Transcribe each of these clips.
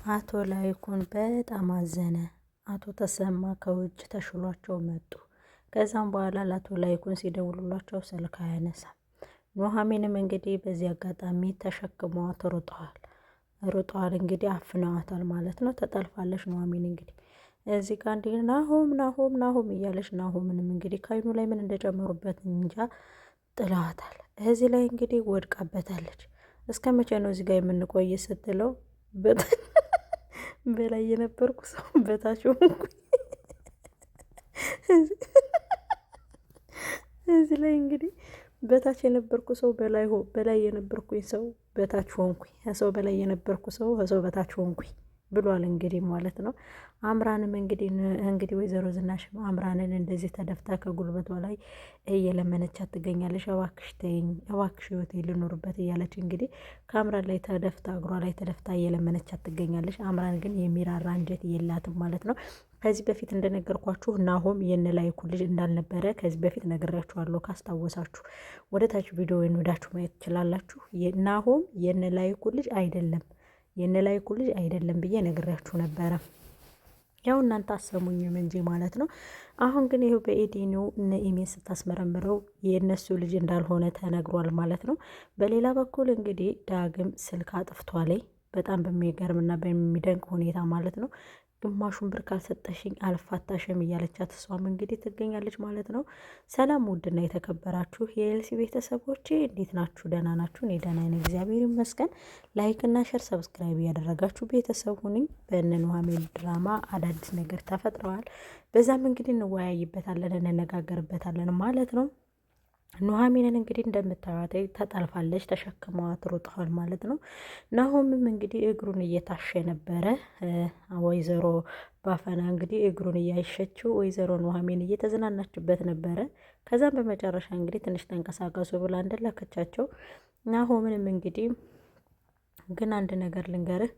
አቶ ላይኩን በጣም አዘነ። አቶ ተሰማ ከውጭ ተሽሏቸው መጡ። ከዛም በኋላ ለአቶ ላይኩን ሲደውሉላቸው ስልክ አያነሳም። ኑሐሚንም እንግዲህ በዚህ አጋጣሚ ተሸክመዋት ሩጠዋል ሩጠዋል እንግዲህ አፍነዋታል ማለት ነው። ተጠልፋለች ኑሐሚን እንግዲህ እዚህ ጋር እንዲህ ናሆም ናሆም ናሆም እያለች ናሆምንም እንግዲህ ከአይኑ ላይ ምን እንደጨመሩበት እንጃ ጥለዋታል። እዚህ ላይ እንግዲህ ወድቃበታለች። እስከ መቼ ነው እዚህ ጋር የምንቆይ ስትለው በላይ የነበርኩ ሰው በታች ሆንኩኝ። እዚህ ላይ እንግዲህ በታች የነበርኩ ሰው በላይ በላይ የነበርኩኝ ሰው በታች ሆንኩኝ፣ ከሰው በላይ የነበርኩ ሰው ከሰው በታች ሆንኩኝ ብሏል እንግዲህ ማለት ነው። አምራንም እንግዲህ ወይዘሮ ዝናሽ አምራንን እንደዚህ ተደፍታ ከጉልበቷ ላይ እየለመነቻት ትገኛለች። እባክሽ ተይኝ፣ እባክሽ ህይወቴ ልኖርበት እያለች እንግዲህ ከአምራን ላይ ተደፍታ እግሯ ላይ ተደፍታ እየለመነቻት ትገኛለች። አምራን ግን የሚራራ አንጀት የላትም ማለት ነው። ከዚህ በፊት እንደነገርኳችሁ ናሆም የነላይኩ ልጅ እንዳልነበረ ከዚህ በፊት ነግሬያችኋለሁ። ካስታወሳችሁ ወደ ታች ቪዲዮ ወዳችሁ ማየት ትችላላችሁ። ናሆም የነላይኩ ልጅ አይደለም፣ የነላይኩ ልጅ አይደለም ብዬ ነግሬያችሁ ነበረ። ያው እናንተ አሰሙኝም እንጂ ማለት ነው። አሁን ግን ይኸው በኤዲኒው እነ ኢሜን ስታስመረምረው የእነሱ ልጅ እንዳልሆነ ተነግሯል ማለት ነው። በሌላ በኩል እንግዲህ ዳግም ስልክ አጥፍቷል። በጣም በሚገርምና በሚደንቅ ሁኔታ ማለት ነው። ግማሹን ብር ካልሰጠሽኝ አልፋታሽም እያለቻት እሷም እንግዲህ ትገኛለች ማለት ነው። ሰላም ውድና የተከበራችሁ የኤልሲ ቤተሰቦቼ እንዴት ናችሁ? ደህና ናችሁ? እኔ ደህና ነኝ፣ እግዚአብሔር ይመስገን። like እና share፣ subscribe እያደረጋችሁ ቤተሰብ ሁኑኝ። በእነ ኑሐሚን ድራማ አዳዲስ ነገር ተፈጥረዋል። በዛም እንግዲህ እንወያይበታለን፣ እንነጋገርበታለን ማለት ነው። ኑሐሚንን እንግዲህ እንደምታዩት ተጠልፋለች፣ ተሸክመዋት ሮጠዋል ማለት ነው። ናሆምም እንግዲህ እግሩን እየታሸ ነበረ። ወይዘሮ ባፈና እንግዲህ እግሩን እያሸችው ወይዘሮ ኑሐሚን እየተዝናናችበት ነበረ። ከዛም በመጨረሻ እንግዲህ ትንሽ ተንቀሳቀሱ ብላ እንደላከቻቸው ናሆምንም እንግዲህ ግን አንድ ነገር ልንገርህ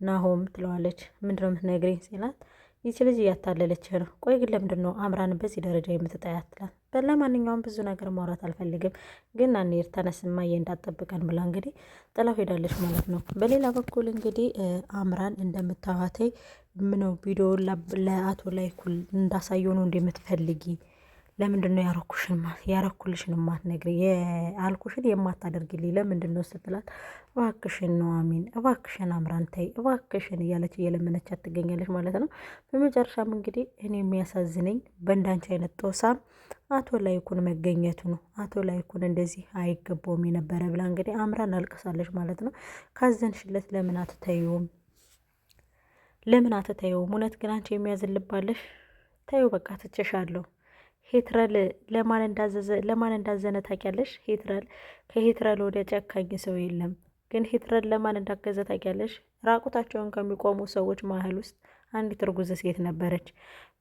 ናሆም ትለዋለች። ምንድነው የምትነግሪኝ ሲላት ይቺ ልጅ እያታለለችህ ነው። ቆይ ግን ለምንድን ነው አምራን በዚህ ደረጃ የምትጠያት? ትላት። ለማንኛውም ብዙ ነገር ማውራት አልፈልግም፣ ግን አንሄድ ተነስማ እንዳትጠብቀን ብላ እንግዲህ ጥላው ሄዳለች ማለት ነው። በሌላ በኩል እንግዲህ አምራን እንደምታዋተይ ምነው ቪዲዮ ለአቶ ላይኩል እንዳሳየው ነው እንደምትፈልጊ ለምንድን ነው ያረኩልሽን የማትነግሪ አልኩሽን የማታደርግልኝ ለምንድን ነው ስትላት፣ እባክሽን ኑሐሚን እባክሽን አምራን ተይ እባክሽን እያለች እየለመነቻት ትገኛለች ማለት ነው። በመጨረሻም እንግዲህ እኔ የሚያሳዝነኝ በእንዳንቺ አይነት ጦሳም አቶ ላይኩን መገኘቱ ነው። አቶ ላይኩን እንደዚህ አይገባውም የነበረ ብላ እንግዲህ አምራን አልቅሳለች ማለት ነው። ካዘንሽለት ለምን አትተይውም? ለምን አትተይውም? እውነት ግን አንቺ የሚያዝልባለሽ ተይው፣ በቃ ትቼሻለሁ። ሂትለር ለማን እንዳዘዘ ለማን እንዳዘነ ታውቂያለሽ? ሂትለር ከሂትለር ወዲያ ጨካኝ ሰው የለም። ግን ሂትለር ለማን እንዳገዘ ታውቂያለሽ? ራቁታቸውን ከሚቆሙ ሰዎች መሀል ውስጥ አንዲት እርጉዝ ሴት ነበረች።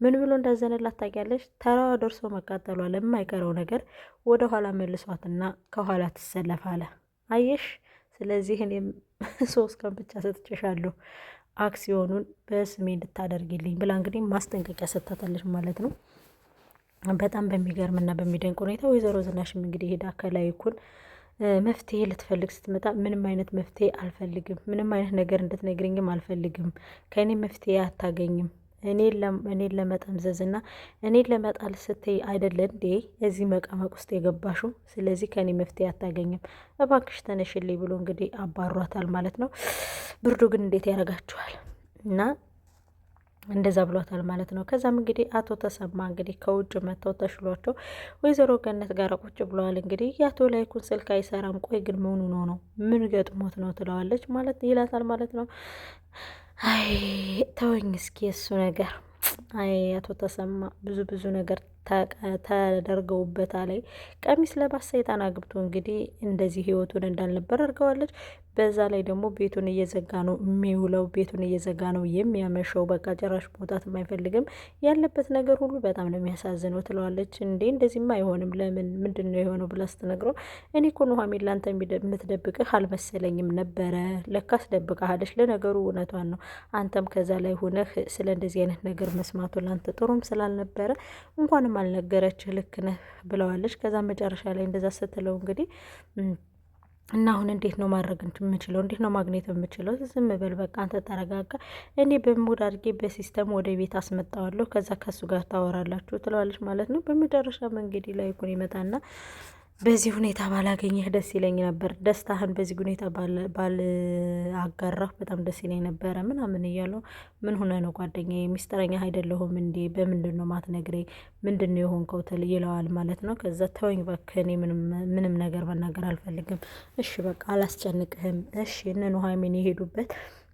ምን ብሎ እንዳዘነላት ታውቂያለሽ? ተራዋ ደርሶ መቃጠሏ ለማይቀረው ነገር ወደ ኋላ መልሷትና ከኋላ ትሰለፋለ። አየሽ? ስለዚህ እኔም 3 ቀን ብቻ ሰጥቼሻለሁ አክሲዮኑን በስሜ እንድታደርጊልኝ ብላ እንግዲህ ማስጠንቀቂያ ሰጥታታለች ማለት ነው። በጣም በሚገርምና በሚደንቅ ሁኔታ ወይዘሮ ዝናሽም እንግዲህ ሄዳ ከላይኩን መፍትሄ ልትፈልግ ስትመጣ ምንም አይነት መፍትሄ አልፈልግም፣ ምንም አይነት ነገር እንድትነግረኝም አልፈልግም፣ ከእኔ መፍትሄ አታገኝም፣ እኔን ለመጠምዘዝና እኔን ለመጣል ስትይ አይደለ እንዴ እዚህ መቀመቅ ውስጥ የገባሽው? ስለዚህ ከእኔ መፍትሄ አታገኝም፣ እባክሽ ተነሽልኝ ብሎ እንግዲህ አባሯታል ማለት ነው። ብርዱ ግን እንዴት ያደርጋችኋል እና እንደዛ ብሏታል ማለት ነው። ከዛም እንግዲህ አቶ ተሰማ እንግዲህ ከውጭ መጥተው ተሽሏቸው ወይዘሮ ገነት ጋር ቁጭ ብለዋል። እንግዲህ የአቶ ላይኩን ስልክ አይሰራም። ቆይ ግን መሆኑ ነው ነው ምን ገጥሞት ነው ትለዋለች ማለት ይላታል ማለት ነው። አይ ተወኝ እስኪ የእሱ ነገር አይ አቶ ተሰማ ብዙ ብዙ ነገር ተደርገውበታል። ቀሚስ ለባስ ሰይጣን አግብቶ እንግዲህ እንደዚህ ህይወቱን እንዳልነበር አድርገዋለች። በዛ ላይ ደግሞ ቤቱን እየዘጋ ነው የሚውለው፣ ቤቱን እየዘጋ ነው የሚያመሸው። በቃ ጭራሽ መውጣትም አይፈልግም። ያለበት ነገር ሁሉ በጣም ነው የሚያሳዝነው ትለዋለች። እንዴ እንደዚህማ አይሆንም፣ ለምን ምንድን ነው የሆነው ብላ ስትነግረው እኔ እኮ ኑሐሚን ላንተ የምትደብቅህ አልመሰለኝም ነበረ፣ ለካስ ደብቃሃለች። ለነገሩ እውነቷን ነው። አንተም ከዛ ላይ ሆነህ ስለ እንደዚህ አይነት ነገር መስማቱ ላንተ ጥሩም ስላልነበረ እንኳንም አልነገረችህ፣ ልክ ነህ ብለዋለች። ከዛ መጨረሻ ላይ እንደዛ ስትለው እንግዲህ እና አሁን እንዴት ነው ማድረግ የምችለው? እንዴት ነው ማግኘት የምችለው? ዝም በል በቃ አንተ ተረጋጋ። እኔ በ mood አድርጌ በ system ወደ ቤት አስመጣዋለሁ። ከዛ ከሱ ጋር ታወራላችሁ ትለዋለች ማለት ነው። በመጨረሻም እንግዲህ ላይኩን ይመጣና በዚህ ሁኔታ ባላገኘህ ደስ ይለኝ ነበር፣ ደስታህን በዚህ ሁኔታ ባልአጋራህ በጣም ደስ ይለኝ ነበረ ምናምን እያለው፣ ምን ሆነ ነው ጓደኛ፣ ሚስጥረኛ አይደለሁም እንዴ? በምንድን ነው ማትነግረኝ? ምንድን ነው የሆንከው? ትል ይለዋል ማለት ነው። ከዛ ተወኝ እባክህ፣ እኔ ምንም ነገር መናገር አልፈልግም። እሺ በቃ አላስጨንቅህም። እሺ እነ ኑሐሚን የሄዱበት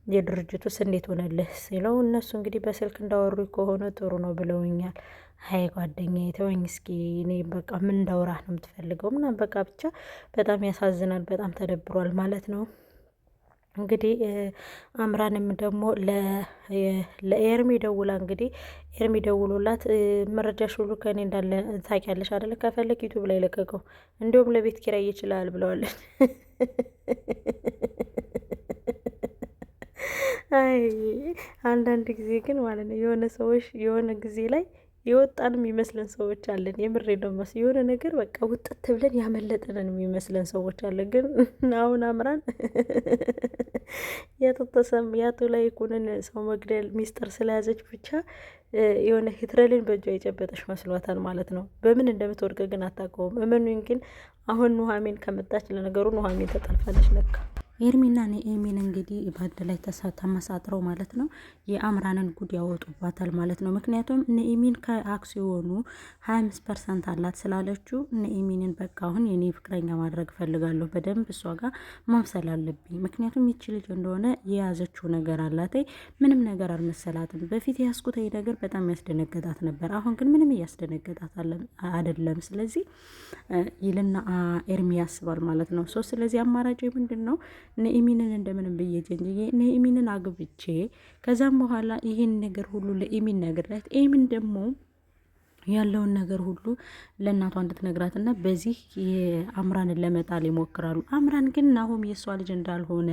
የድርጅቱስ እንዴት ሆነልህ ሲለው፣ እነሱ እንግዲህ በስልክ እንዳወሩ ከሆነ ጥሩ ነው ብለውኛል። አይ ጓደኛዬ ተወኝ እስኪ እኔ በቃ ምን እንዳውራህ ነው የምትፈልገው? ምናምን በቃ ብቻ በጣም ያሳዝናል። በጣም ተደብሯል ማለት ነው። እንግዲህ አምራንም ደግሞ ለኤርሚ ደውላ እንግዲህ ኤርሚ ደውሎላት መረጃሽ ሁሉ ከእኔ እንዳለ ታውቂያለሽ አይደለ? ከፈለግ ዩቱብ ላይ ለቀቀው፣ እንዲሁም ለቤት ኪራይ ይችላል ብለዋለች። አይ አንዳንድ ጊዜ ግን ማለት ነው የሆነ ሰዎች የሆነ ጊዜ ላይ የወጣን የሚመስለን ሰዎች አለን። የምሬ ነው መስ የሆነ ነገር በቃ ውጥት ብለን ያመለጠንን የሚመስለን ሰዎች አለን። ግን አሁን አምራን ያቶ ላይ ኩንን ሰው መግደል ሚስጥር ስለያዘች ብቻ የሆነ ሂትለርን በእጇ የጨበጠች መስሏታል ማለት ነው። በምን እንደምትወድቅ ግን አታውቀውም። እመኑኝ ግን አሁን ኑሐሚን ከመጣች ለነገሩ ኑሐሚን ተጠልፋለች ለካ። ኤርሚና ኑኤሚን እንግዲህ በአንድ ላይ ተመሳጥረው ማለት ነው የአምራንን ጉድ ያወጡባታል ማለት ነው። ምክንያቱም ኑኤሚን ከአክሲዮኑ 25% አላት ስላለችው ኑኤሚንን በቃ አሁን የኔ ፍቅረኛ ማድረግ እፈልጋለሁ፣ በደንብ እሷ ጋር ማምሰል አለብኝ። ምክንያቱም ይቺ ልጅ እንደሆነ የያዘችው ነገር አላት፣ ምንም ነገር አልመሰላትም። በፊት የያዝኩት ነገር በጣም ያስደነገጣት ነበር፣ አሁን ግን ምንም እያስደነገጣት አይደለም። ስለዚህ ይልና ኤርሚ ያስባል ማለት ነው። so ስለዚህ አማራጭ ምንድን ነው? ኑኤሚንን እንደምንም ብዬ ጀንጅዬ ኑኤሚንን አግብቼ ከዛም በኋላ ይህን ነገር ሁሉ ለኤሚን ነግሬያት ኤሚን ደግሞ ያለውን ነገር ሁሉ ለእናቷ እንድትነግራትና በዚህ አምራንን ለመጣል ይሞክራሉ። አምራን ግን ናሆም የእሷ ልጅ እንዳልሆነ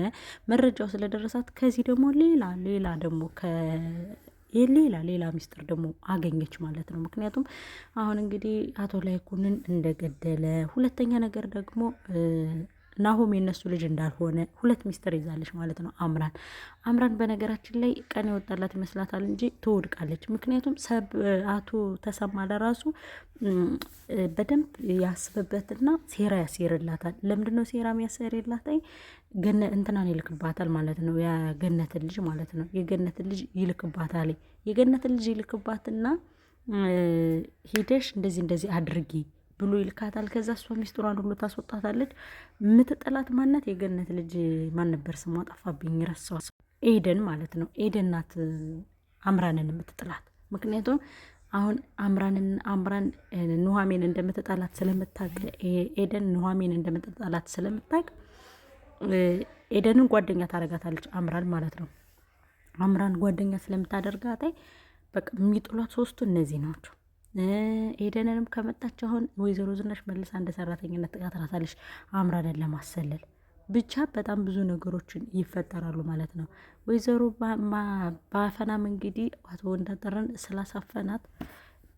መረጃው ስለደረሳት ከዚህ ደግሞ ሌላ ሌላ ደግሞ ሌላ ሌላ ሚስጥር ደግሞ አገኘች ማለት ነው። ምክንያቱም አሁን እንግዲህ አቶ ላይኩንን እንደገደለ፣ ሁለተኛ ነገር ደግሞ ናሆም የነሱ ልጅ እንዳልሆነ ሁለት ሚስጥር ይዛለች ማለት ነው። አምራን አምራን በነገራችን ላይ ቀን የወጣላት ይመስላታል እንጂ ትወድቃለች። ምክንያቱም አቶ ተሰማ ለራሱ በደንብ ያስብበትና ሴራ ያሴርላታል። ለምንድን ነው ሴራ የሚያሴርላት? ገነ እንትናን ይልክባታል ማለት ነው። የገነትን ልጅ ማለት ነው። የገነትን ልጅ ይልክባታል። የገነትን ልጅ ይልክባትና ሂደሽ እንደዚህ እንደዚህ አድርጊ ብሎ ይልካታል። ከዛ እሷ ሚስጥሯን ሁሉ ታስወጣታለች። ምትጠላት ማናት? የገነት ልጅ ማን ነበር ስሟ? ጠፋብኝ፣ ረሳኋት። ኤደን ማለት ነው። ኤደን ናት አምራንን የምትጥላት። ምክንያቱም አሁን አምራንን አምራን ኑሐሚን እንደምትጠላት ስለምታቅ፣ ኤደን ኑሐሚን እንደምትጠላት ስለምታቅ ኤደንን ጓደኛ ታደርጋታለች አምራን ማለት ነው። አምራን ጓደኛ ስለምታደርጋት በቃ የሚጥሏት ሶስቱ እነዚህ ናቸው። ኤደንንም ከመጣች አሁን ወይዘሮ ዝናሽ መልሳ እንደ ሰራተኝነት ትቀጥራታለች አምራንን ለማሰለል። ብቻ በጣም ብዙ ነገሮችን ይፈጠራሉ ማለት ነው። ወይዘሮ ባፈናም እንግዲህ አቶ ወንዳጠረን ስላሳፈናት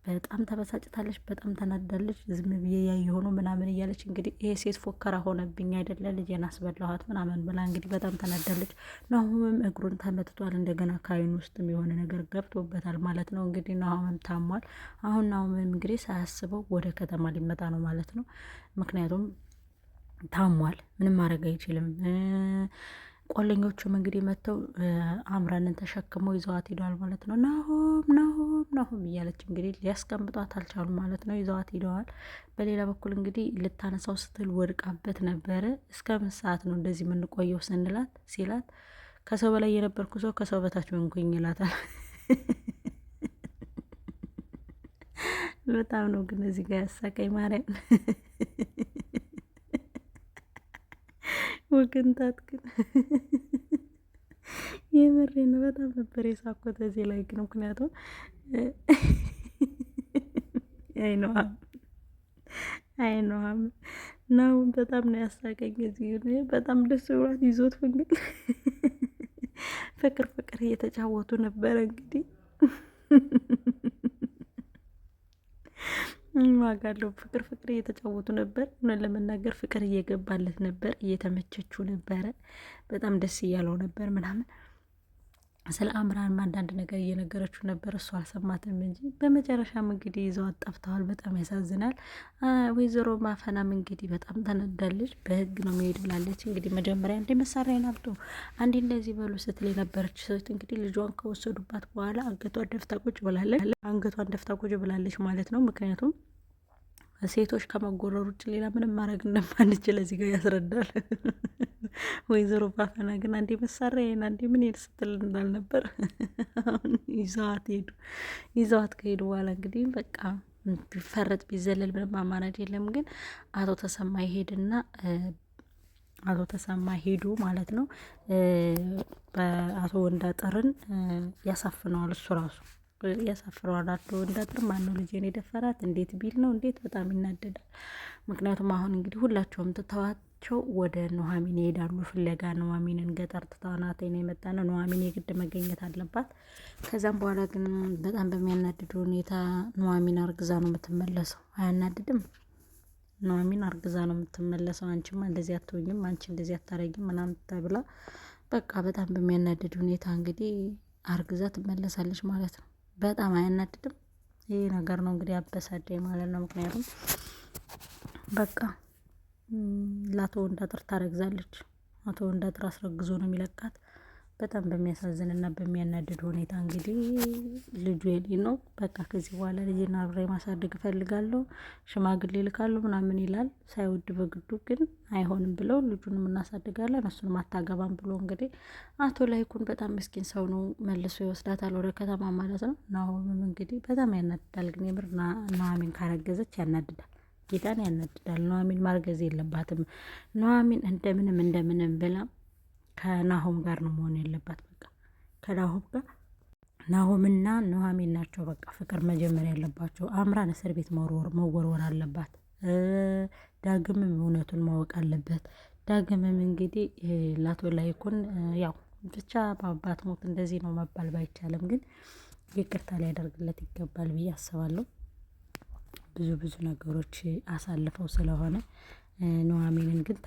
በጣም ተበሳጭታለች፣ በጣም ተናዳለች። ዝም ብዬ ያየሆኑ ምናምን እያለች እንግዲህ ይሄ ሴት ፎከራ ሆነብኝ አይደለ ልጄን አስበላኋት ምናምን ብላ እንግዲህ በጣም ተናዳለች። ናሆምም እግሩን ተመትቷል። እንደገና ከአይኑ ውስጥም የሆነ ነገር ገብቶበታል ማለት ነው። እንግዲህ ናሆምም ታሟል። አሁን ናሆምም እንግዲህ ሳያስበው ወደ ከተማ ሊመጣ ነው ማለት ነው። ምክንያቱም ታሟል፣ ምንም ማድረግ አይችልም። ቆለኞቹም እንግዲህ መጥተው አምራንን ተሸክመው ይዘዋት ሄደዋል ማለት ነው። ናሆም ናሆም ናሆም እያለች እንግዲህ ሊያስቀምጧት አልቻሉ ማለት ነው። ይዘዋት ሄደዋል። በሌላ በኩል እንግዲህ ልታነሳው ስትል ወድቃበት ነበረ። እስከ ምን ሰዓት ነው እንደዚህ የምንቆየው ስንላት ሲላት ከሰው በላይ የነበርኩ ሰው ከሰው በታች ሆንኩኝ ይላታል። በጣም ነው ግን እዚህ ጋር ያሳቀኝ ማርያም ወገንታት ግን የምሬ ነው። በጣም ነበር የሳኮት እዚህ ላይ ግን ምክንያቱም አይነዋም አይነዋም ነው በጣም ነው ያሳቀኝ። እዚህ በጣም ደስ ብሏት ይዞት እንግዲህ ፍቅር ፍቅር እየተጫወቱ ነበረ እንግዲህ ዋጋ አለው። ፍቅር ፍቅር እየተጫወቱ ነበር። እውነት ለመናገር ፍቅር እየገባለት ነበር፣ እየተመቸችው ነበረ። በጣም ደስ እያለው ነበር ምናምን ስለ አምራን አንዳንድ ነገር እየነገረችው ነበር። እሱ አልሰማትም እንጂ በመጨረሻም እንግዲህ ይዘዋት ጠፍተዋል። በጣም ያሳዝናል። ወይዘሮ ማፈናም እንግዲህ በጣም ተነዳለች። በህግ ነው መሄድ ብላለች። እንግዲህ መጀመሪያ እንደ መሳሪያ አምጡ፣ አንዴ እንደዚህ በሉ ስትል የነበረች ሴት እንግዲህ ልጇን ከወሰዱባት በኋላ አንገቷን ደፍታ ቁጭ ብላለች። አንገቷን ደፍታ ቁጭ ብላለች ማለት ነው። ምክንያቱም ሴቶች ከመጎረር ውጭ ሌላ ምንም ማድረግ እንደማንችል እዚህ ጋር ያስረዳል። ወይዘሮ ባፈና ግን አንዴ መሳሪያ አንዴ ምን ሄድ ስትል እንዳልነበር አሁን ይዘዋት ሄዱ። ይዘዋት ከሄዱ በኋላ እንግዲህ በቃ ቢፈረጥ ቢዘለል ምንም አማራጭ የለም። ግን አቶ ተሰማ ይሄድና አቶ ተሰማ ሄዱ ማለት ነው። አቶ ወንዳጥርን ያሳፍነዋል እሱ ራሱ ያሳፍረዋል። አቶ ወንዳጥር ማነው ልጄን የደፈራት እንዴት ቢል ነው እንዴት በጣም ይናደዳል። ምክንያቱም አሁን እንግዲህ ሁላቸውም ትተዋቸው ወደ ኑሐሚን ይሄዳሉ ፍለጋ። ኑሐሚንን ገጠር ትተዋናት ነው የመጣ ነው። ኑሐሚን የግድ መገኘት አለባት። ከዛም በኋላ ግን በጣም በሚያናድድ ሁኔታ ኑሐሚን አርግዛ ነው የምትመለሰው። አያናድድም? ኑሐሚን አርግዛ ነው የምትመለሰው። አንቺማ እንደዚህ አትሆኝም፣ አንቺ እንደዚህ አታረጊም ምናምን ተብላ በቃ በጣም በሚያናድድ ሁኔታ እንግዲህ አርግዛ ትመለሳለች ማለት ነው። በጣም አያናድድም? ይህ ነገር ነው እንግዲህ አበሳጨኝ ማለት ነው። ምክንያቱም በቃ ለአቶ ወንዳጥር ታረግዛለች። አቶ ወንዳጥር አስረግዞ ነው የሚለቃት። በጣም በሚያሳዝንና በሚያናድድ ሁኔታ እንግዲህ ልጁ የኔ ነው፣ በቃ ከዚህ በኋላ ልጄን አብሬ ማሳደግ እፈልጋለሁ፣ ሽማግሌ ልካለሁ ምናምን ይላል። ሳይወድ በግዱ ግን አይሆንም ብለው ልጁንም እናሳድጋለን እሱንም አታገባም ብሎ እንግዲህ አቶ ላይኩን በጣም ምስኪን ሰው ነው፣ መልሶ ይወስዳታል ወደ ከተማ ማለት ነው። ናሆምም እንግዲህ በጣም ያናድዳል። ግን የምር ኑሐሚን ካረገዘች ያናድዳል፣ ጌታን ያናድዳል። ኑሐሚን ማርገዝ የለባትም። ኑሐሚን እንደምንም እንደምንም ብላ ከናሆም ጋር ነው መሆን ያለባት። በቃ ከናሆም ጋር ናሆምና ኑሐሚን ናቸው በቃ ፍቅር መጀመር ያለባቸው። አምራን እስር ቤት መወርወር አለባት። ዳግምም እውነቱን ማወቅ አለበት። ዳግምም እንግዲህ ላቶ ላይኩን ያው ብቻ በአባት ሞት እንደዚህ ነው መባል ባይቻልም ግን ይቅርታ ሊያደርግለት ይገባል ብዬ አስባለሁ። ብዙ ብዙ ነገሮች አሳልፈው ስለሆነ ኑሐሚንን ግን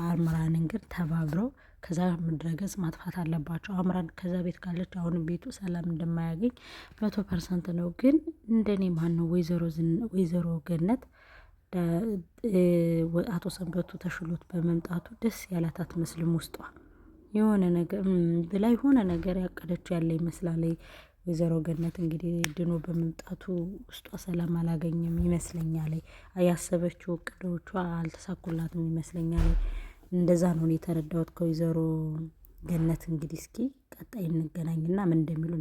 አምራንን ግን ተባብረው ከዛ ምድረገጽ ማጥፋት አለባቸው። አምራን ከዛ ቤት ካለች አሁንም ቤቱ ሰላም እንደማያገኝ 100% ነው። ግን እንደኔ ማን ነው ወይዘሮ ገነት አቶ ሰንበቱ ተሽሎት በመምጣቱ ደስ ያላት አትመስልም። ውስጧ የሆነ ነገር ብላ የሆነ ነገር ያቀደችው ያለ ይመስላል። ወይዘሮ ገነት እንግዲህ ድኖ በመምጣቱ ውስጧ ሰላም አላገኘም ይመስለኛል። ያሰበችው እቅዶቿ አልተሳኩላትም ይመስለኛል። እንደዛ ነው የተረዳሁት ከወይዘሮ ገነት። እንግዲህ እስኪ ቀጣይ እንገናኝና ምን እንደሚሉ